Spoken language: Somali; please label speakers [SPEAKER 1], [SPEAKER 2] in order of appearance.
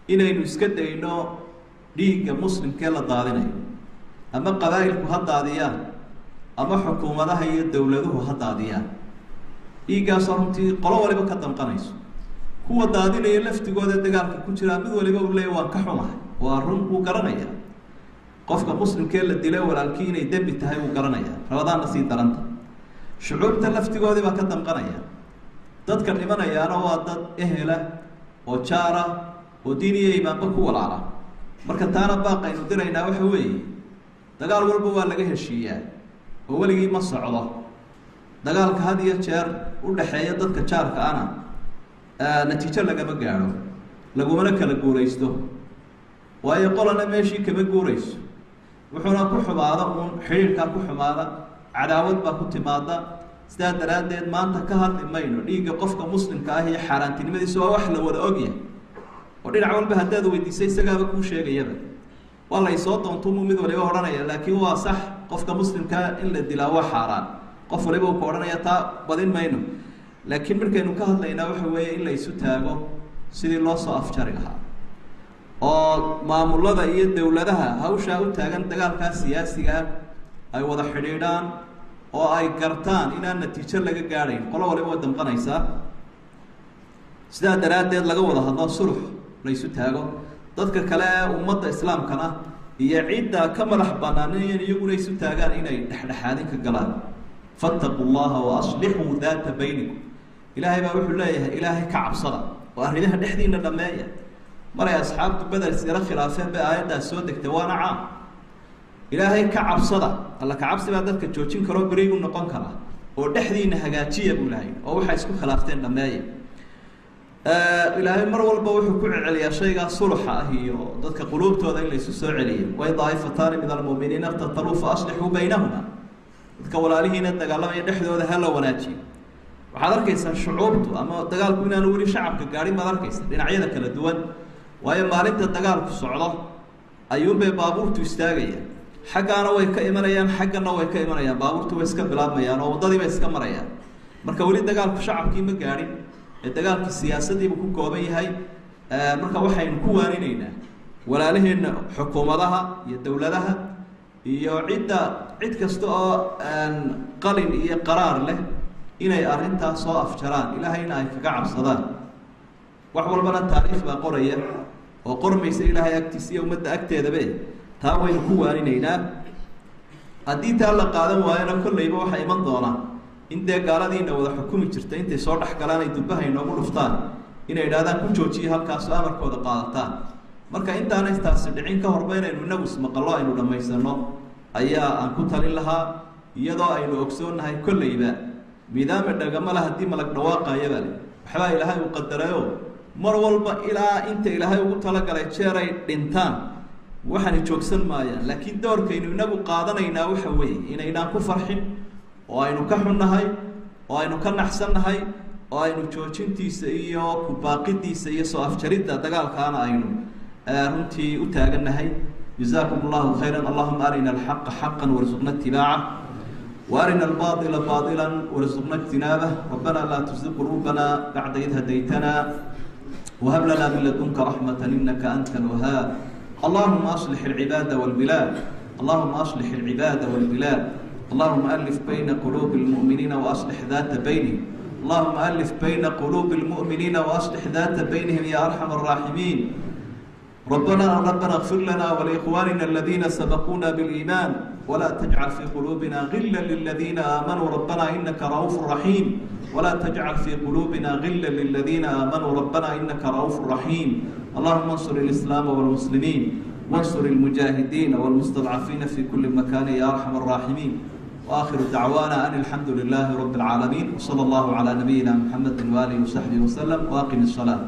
[SPEAKER 1] Inaynu iska dayno dhiigga muslimkee la daadinayo, ama qabaa'ilku ha daadiyaan ama xukuumadaha iyo dowladuhu ha daadiyaan. Dhiiggaasoo runtii qolo waliba ka damqanayso, kuwa daadinaya laftigooda dagaalka ku jiraa mid waliba uu leeya waan ka xumahay, waa run, wuu garanaya. Qofka muslimkee la dilay walaalkii inay dembi tahay wuu garanaya. Rabadaanna sii daranta, shucuubta laftigoodii baa ka damqanaya. Dadka dhimanayaana waa dad ehela oo jaara oo diin iyo iimaanba ku walaala. Marka taana baaqaynu diraynaa waxa weeye, dagaal walba waa laga heshiiyaa oo weligii ma socdo. Dagaalka had iyo jeer u dhaxeeya dadka jaarka ana natiijo lagama gaadho, lagumana kala guuraysto, waayo qolana meeshii kama guurayso. Wuxuuna ku xumaada uun xidhiidhkaa ku xumaada, cadaawad baa ku timaada. Sidaa daraaddeed maanta ka hadli mayno dhiigga qofka muslimka ah iyo xaaraantinimadiisa, waa wax la wada ogyahay oo dhinac walba haddaad weydiisay isagaaba kuu sheegayaba. Waa la isoo doontumuu mid waliba odhanaya, laakiin waa sax, qofka muslimkaa in la dilaa waa xaaraan, qof waliba uu ku odhanaya. Taa badin mayno, laakiin markaynu ka hadlaynaa waxa weeye in la isu taago sidii loo soo afjari lahaa, oo maamulada iyo dowladaha hawshaa u taagan dagaalkaa siyaasigaa ay wada xidhiidhaan oo ay gartaan inaan natiijo laga gaadhayn. Qolo waliba way damqanaysaa. Sidaa daraaddeed laga wada hadlo, sulux la isu taago. Dadka kale ee ummadda islaamkana iyo cidda ka madax banaan in iyaguna isu taagaan inay dhexdhexaadin ka galaan. Fattaquu llaha wa aslixuu daata baynikum. Ilaahay baa wuxuu leeyahay, ilaahay ka cabsada oo arrimaha dhexdiina dhameeya. Maray asxaabtu Beder iskala khilaafeen bay aayaddaas soo degtay, waana caam. Ilaahay ka cabsada, alla ka cabsi baa dadka joojin karoo berigu noqon kara, oo dhexdiina hagaajiya buu lahay, oo waxay isku khilaafteen dhameeya. Ilaahay mar walba wuxuu ku celceliyaa shaygaa suluxa ah iyo dadka quluubtooda in la isu soo celiyo. Wain daa'ifataani min almu'miniina iqtataluu fa aslixuu baynahuma. Dadka walaalihiina dagaalamaya dhexdooda ha la wanaajiyo. Waxaad arkaysaa shucuubtu ama dagaalku inaanu weli shacabka gaadhin baad arkaysa dhinacyada kala duwan, waayo maalinta dagaalku socdo ayuunbay baabuurtu istaagayaan. Xaggaana way ka imanayaan, xaggana way ka imanayaan, baabuurtu way iska bilaabmayaan oo waddadii bay iska marayaan. Marka weli dagaalku shacabkii ma gaadhin ee dagaalkii siyaasadiibu ku kooban yahay. Marka waxaynu ku waaninaynaa walaalaheenna xukuumadaha iyo dowladaha iyo cidda cid kasta oo qalin iyo qaraar leh inay arrintaas soo afjaraan, ilaahayna ay kaga cabsadaan. Wax walbana taariikh baa qoraya oo qormaysa ilaahay agtiisa iyo ummadda agteedabe. Taa waynu ku waaninaynaa. Haddii taa la qaadan waayona, kollayba waxaa iman doona in dee gaaladiina wada xukumi jirta intay soo dhex galaan ay dulbaha inoogu dhuftaan, inay idhahdaan ku joojiya halkaasoo amarkooda qaadataan. Marka intaanay taasi dhicin ka horba inaynu inagu ismaqallo aynu dhammaysano ayaa aan ku talin lahaa, iyadoo aynu ogsoonnahay kollayba midaame dhagamale haddii malag dhawaaqayaba le waxbaa ilaahay uu qadarayo. Mar walba ilaa inta ilaahay ugu talagalay jeeray dhintaan waxaana joogsan maayaan, laakiin doorkaynu inagu qaadanaynaa waxa weeye inaynaan ku farxin oo aynu ka xunnahay oo aynu ka naxsannahay oo aynu joojintiisa iyo kubaaqidiisa iyo soo afjaridda dagaalkaana aynu runtii u taagannahay. Jazaakum allahu khayra. Allahuma arina alxaqa xaqa warzuqna itibaaca, وأرنا الباطل باطلا وارزقنا اجتنابه. ربنا لا تزغ قلوبنا بعد إذ هديتنا وهب لنا من لدنك رحمة إنك أنت الوهاب. اللهم أصلح العباد والبلاد، اللهم أصلح العباد والبلاد. اللهم ألف بين قلوب المؤمنين وأصلح ذات بينهم. اللهم ألف بين قلوب المؤمنين وأصلح ذات بينهم يا أرحم الراحمين. ربنا اغفر لنا ولإخواننا الذين سبقونا بالإيمان، ولا تجعل في قلوبنا غلا للذين آمنوا، ربنا إنك رؤوف رحيم. ولا تجعل في قلوبنا غلا للذين آمنوا، ربنا إنك رؤوف رحيم. اللهم انصر الإسلام والمسلمين، وانصر المجاهدين والمستضعفين في كل مكان يا أرحم الراحمين. وآخر دعوانا أن الحمد لله رب العالمين، وصلى الله على نبينا محمد وآله وصحبه وسلم، وأقم الصلاة.